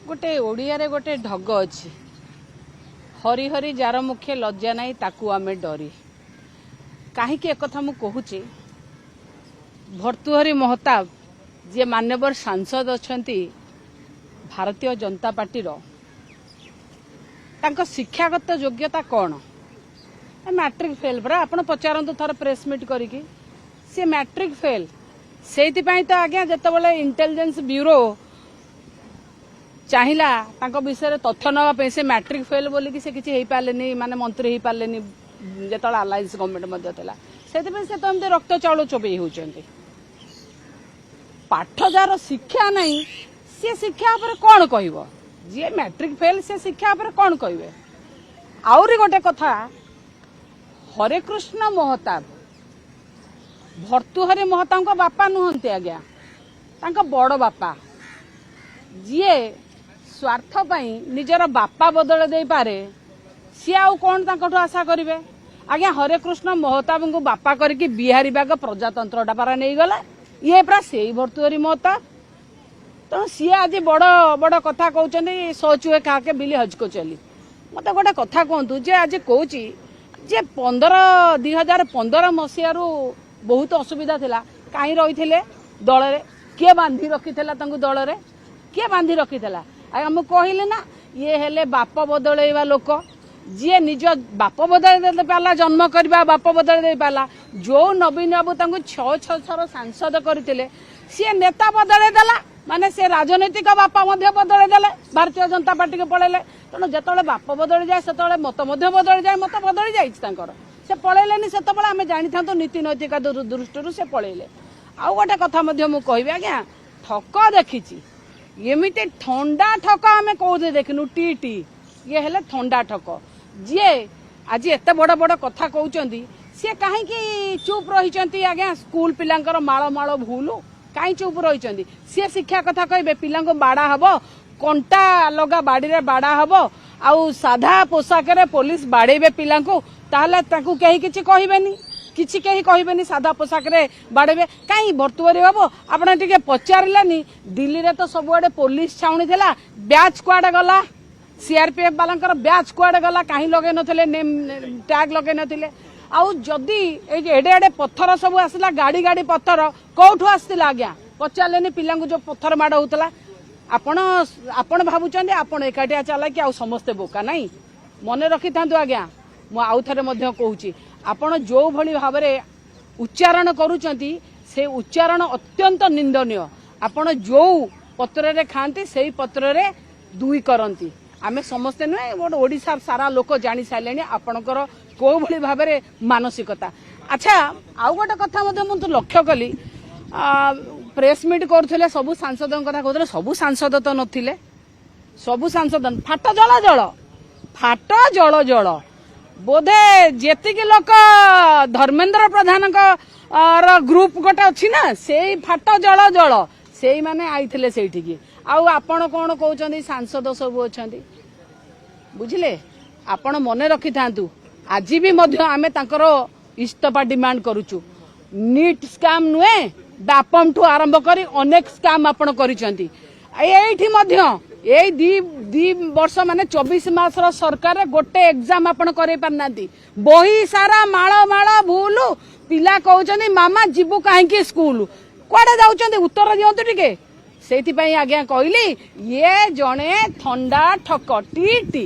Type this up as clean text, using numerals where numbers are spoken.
ଗୋଟେ ଓଡ଼ିଆରେ ଗୋଟେ ଢଗ ଅଛି, "ହରି ହରି ଯାର ମୁଖେ ଲଜ୍ଜା ନାହିଁ, ତାକୁ ଆମେ ଡରି।" କାହିଁକି ଏକଥା ମୁଁ କହୁଛି? ଭର୍ତ୍ତୃହରି ମହତାବ, ଯିଏ ମାନ୍ୟବର ସାଂସଦ ଅଛନ୍ତି ଭାରତୀୟ ଜନତା ପାର୍ଟିର, ତାଙ୍କ ଶିକ୍ଷାଗତ ଯୋଗ୍ୟତା କ'ଣ? ମ୍ୟାଟ୍ରିକ ଫେଲ୍ ପରା। ଆପଣ ପଚାରନ୍ତୁ ଥରେ ପ୍ରେସ୍ ମିଟ୍ କରିକି, ସିଏ ମ୍ୟାଟ୍ରିକ ଫେଲ୍। ସେଇଥିପାଇଁ ତ ଆଜ୍ଞା, ଯେତେବେଳେ ଇଣ୍ଟେଲିଜେନ୍ସ ବ୍ୟୁରୋ ଚାହିଁଲା ତାଙ୍କ ବିଷୟରେ ତଥ୍ୟ ନେବା ପାଇଁ, ସେ ମ୍ୟାଟ୍ରିକ ଫେଲ୍ ବୋଲିକି ସେ କିଛି ହେଇପାରିଲେନି, ମାନେ ମନ୍ତ୍ରୀ ହେଇପାରିଲେନି, ଯେତେବେଳେ ଆଲାଏନ୍ସ ଗଭର୍ଣ୍ଣମେଣ୍ଟ ମଧ୍ୟ ଥିଲା। ସେଥିପାଇଁ ସେ ତ ଏମିତି ରକ୍ତ ଚାଉଳ ଚୋବେଇ ହେଉଛନ୍ତି। ପାଠ ଯାହାର ଶିକ୍ଷା ନାହିଁ, ସିଏ ଶିକ୍ଷା ଉପରେ କ'ଣ କହିବ? ଯିଏ ମ୍ୟାଟ୍ରିକ ଫେଲ୍, ସେ ଶିକ୍ଷା ଉପରେ କ'ଣ କହିବେ? ଆହୁରି ଗୋଟେ କଥା, ହରେକୃଷ୍ଣ ମହତାବ ଭର୍ତ୍ତୃହରି ମହତାବଙ୍କ ବାପା ନୁହନ୍ତି ଆଜ୍ଞା, ତାଙ୍କ ବଡ଼ ବାପା। ଯିଏ ସ୍ୱାର୍ଥ ପାଇଁ ନିଜର ବାପା ବଦଳେଇ ଦେଇପାରେ, ସିଏ ଆଉ କ'ଣ ତାଙ୍କଠୁ ଆଶା କରିବେ ଆଜ୍ଞା? ହରେକୃଷ୍ଣ ମହତାବଙ୍କୁ ବାପା କରିକି ବିହାରୀ ବାଗ ପ୍ରଜାତନ୍ତ୍ରଟା ପାରା ନେଇଗଲା। ଇଏ ପୁରା ସେଇ ଭର୍ତ୍ତୃହରି ମହତାବ। ତେଣୁ ସିଏ ଆଜି ବଡ଼ ବଡ଼ କଥା କହୁଛନ୍ତି, "सौ चूहे खाके बिल्ली हज को चली।" ମତେ ଗୋଟେ କଥା କୁହନ୍ତୁ ଯେ ଆଜି କହୁଛି ଯେ 2015 ମସିହାରୁ ବହୁତ ଅସୁବିଧା ଥିଲା, କାହିଁ ରହିଥିଲେ ଦଳରେ? କିଏ ବାନ୍ଧି ରଖିଥିଲା ତାଙ୍କୁ ଦଳରେ? କିଏ ବାନ୍ଧି ରଖିଥିଲା ଆଜ୍ଞା? ମୁଁ କହିଲି ନା, ଇଏ ହେଲେ ବାପ ବଦଳେଇବା ଲୋକ। ଯିଏ ନିଜ ବାପ ବଦଳେଇ ଦେଇ ପାରିଲା, ଜନ୍ମ କରିବା ବାପ ବଦଳେଇ ଦେଇ ପାରିଲା, ଯୋଉ ନବୀନ ବାବୁ ତାଙ୍କୁ ଛଅ ଛଅ ଥର ସାଂସଦ କରିଥିଲେ, ସିଏ ନେତା ବଦଳେଇ ଦେଲା, ମାନେ ସେ ରାଜନୈତିକ ବାପା ମଧ୍ୟ ବଦଳେଇ ଦେଲେ, ଭାରତୀୟ ଜନତା ପାର୍ଟିକୁ ପଳେଇଲେ। ତେଣୁ ଯେତେବେଳେ ବାପ ବଦଳି ଯାଏ, ସେତେବେଳେ ମତ ମଧ୍ୟ ବଦଳି ଯାଏ। ମତ ବଦଳି ଯାଇଛି ତାଙ୍କର। ସେ ପଳେଇଲେନି ସେତେବେଳେ ଆମେ ଜାଣିଥାନ୍ତୁ, ନୀତି ନୈତିକ ଦୃଷ୍ଟିରୁ ସେ ପଳେଇଲେ। ଆଉ ଗୋଟେ କଥା ମଧ୍ୟ ମୁଁ କହିବି ଆଜ୍ଞା, ଠକ ଦେଖିଛି, ଏମିତି ଥଣ୍ଡା ଠକ ଆମେ କୋଉଠି ଦେଖିନୁ। ଟି ଟି ଇଏ ହେଲେ ଥଣ୍ଡା ଠକ। ଯିଏ ଆଜି ଏତେ ବଡ ବଡ କଥା କହୁଛନ୍ତି, ସିଏ କାହିଁକି ଚୁପ୍ ରହିଛନ୍ତି ଆଜ୍ଞା? ସ୍କୁଲ ପିଲାଙ୍କର ମାଳ ମାଳ ଭୁଲ, କାହିଁ ଚୁପ୍ ରହିଛନ୍ତି? ସିଏ ଶିକ୍ଷା କଥା କହିବେ। ପିଲାଙ୍କୁ ବାଡା ହବ, କଣ୍ଟା ଲଗା ବାଡିରେ ବାଡା ହବ ଆଉ ସାଧା ପୋଷାକରେ ପୋଲିସ ବାଡେଇବେ ପିଲାଙ୍କୁ, ତାହେଲେ ତାଙ୍କୁ କେହି କିଛି କହିବେନି, କିଛି କେହି କହିବେନି। ସାଧା ପୋଷାକରେ ବାଡେଇବେ କାହିଁ? ଭର୍ତ୍ତୃହରି ବାବୁ, ଆପଣ ଟିକେ ପଚାରିଲେନି, ଦିଲ୍ଲୀରେ ତ ସବୁଆଡେ ପୋଲିସ ଛାଉଣି ଥିଲା, ବ୍ୟାଚ୍ କୁଆଡେ ଗଲା? ସିଆରପିଏଫ ବାଲାଙ୍କର ବ୍ୟାଚ୍ କୁଆଡେ ଗଲା? କାହିଁ ଲଗେଇ ନଥିଲେ, ନେମ୍ ଟ୍ୟାଗ ଲଗେଇ ନଥିଲେ? ଆଉ ଯଦି ଏଇ ଯେ ଏଡେ ଏଡେ ପଥର ସବୁ ଆସିଲା, ଗାଡି ଗାଡି ପଥର କୋଉଠୁ ଆସିଥିଲା ଆଜ୍ଞା? ପଚାରିଲେନି ପିଲାଙ୍କୁ ଯୋଉ ପଥର ମାଡ ହଉଥିଲା? ଆପଣ ଭାବୁଛନ୍ତି ଆପଣ ଏକାଠିଆ ଚାଲାକି ଆଉ ସମସ୍ତେ ବୋକା, ନାଇଁ? ମନେ ରଖିଥାନ୍ତୁ ଆଜ୍ଞା, ମୁଁ ଆଉ ଥରେ ମଧ୍ୟ କହୁଛି, ଆପଣ ଯୋଉ ଭଳି ଭାବରେ ଉଚ୍ଚାରଣ କରୁଛନ୍ତି, ସେ ଉଚ୍ଚାରଣ ଅତ୍ୟନ୍ତ ନିନ୍ଦନୀୟ। ଆପଣ ଯୋଉ ପତ୍ରରେ ଖାଆନ୍ତି, ସେଇ ପତ୍ରରେ ଦୁଇ କରନ୍ତି। ଆମେ ସମସ୍ତେ ନୁହେଁ, ଗୋଟେ ଓଡ଼ିଶା ସାରା ଲୋକ ଜାଣି ସାରିଲେଣି ଆପଣଙ୍କର କୋଉ ଭଳି ଭାବରେ ମାନସିକତା। ଆଚ୍ଛା, ଆଉ ଗୋଟେ କଥା ମଧ୍ୟ ମୁଁ ତ ଲକ୍ଷ୍ୟ କଲି, ପ୍ରେସ୍ ମିଟ୍ କରୁଥିଲେ, ସବୁ ସାଂସଦଙ୍କ କଥା କହୁଥିଲେ। ସବୁ ସାଂସଦ ତ ନଥିଲେ। ସବୁ ସାଂସଦ ଫାଟ ଜଳ ଜଳ, ଫାଟ ଜଳ ଜଳ। ବୋଧେ ଯେତିକି ଲୋକ ଧର୍ମେନ୍ଦ୍ର ପ୍ରଧାନଙ୍କ ର ଗ୍ରୁପ ଗୋଟେ ଅଛି ନା, ସେଇ ଫାଟ ଜଳ ଜଳ ସେଇମାନେ ଆଇଥିଲେ ସେଇଠିକି। ଆଉ ଆପଣ କଣ କହୁଛନ୍ତି ସାଂସଦ ସବୁ ଅଛନ୍ତି? ବୁଝିଲେ, ଆପଣ ମନେ ରଖିଥାନ୍ତୁ, ଆଜି ବି ମଧ୍ୟ ଆମେ ତାଙ୍କର ଇସ୍ତଫା ଡିମାଣ୍ଡ କରୁଛୁ। ନିଟ୍ ସ୍କାମ ନୁହେଁ, ବ୍ୟାପମଠୁ ଆରମ୍ଭ କରି ଅନେକ ସ୍କାମ ଆପଣ କରିଛନ୍ତି। ଏଇଠି ମଧ୍ୟ ଏଇ ଦି ଦି ବର୍ଷ, ମାନେ 24 ମାସର ସରକାରରେ ଗୋଟେ ଏକ୍ଜାମ ଆପଣ କରେଇ ପାରିନାହାନ୍ତି। ବହି ସାରା ମାଳ ମାଳ ଭୁଲ। ପିଲା କହୁଛନ୍ତି, "ମାମା, ଯିବୁ କାହିଁକି ସ୍କୁଲ?" କୁଆଡେ ଯାଉଛନ୍ତି? ଉତ୍ତର ଦିଅନ୍ତୁ ଟିକେ। ସେଇଥିପାଇଁ ଆଜ୍ଞା କହିଲି, ଇଏ ଜଣେ ଥଣ୍ଡା ଠକ ଟି ଟି।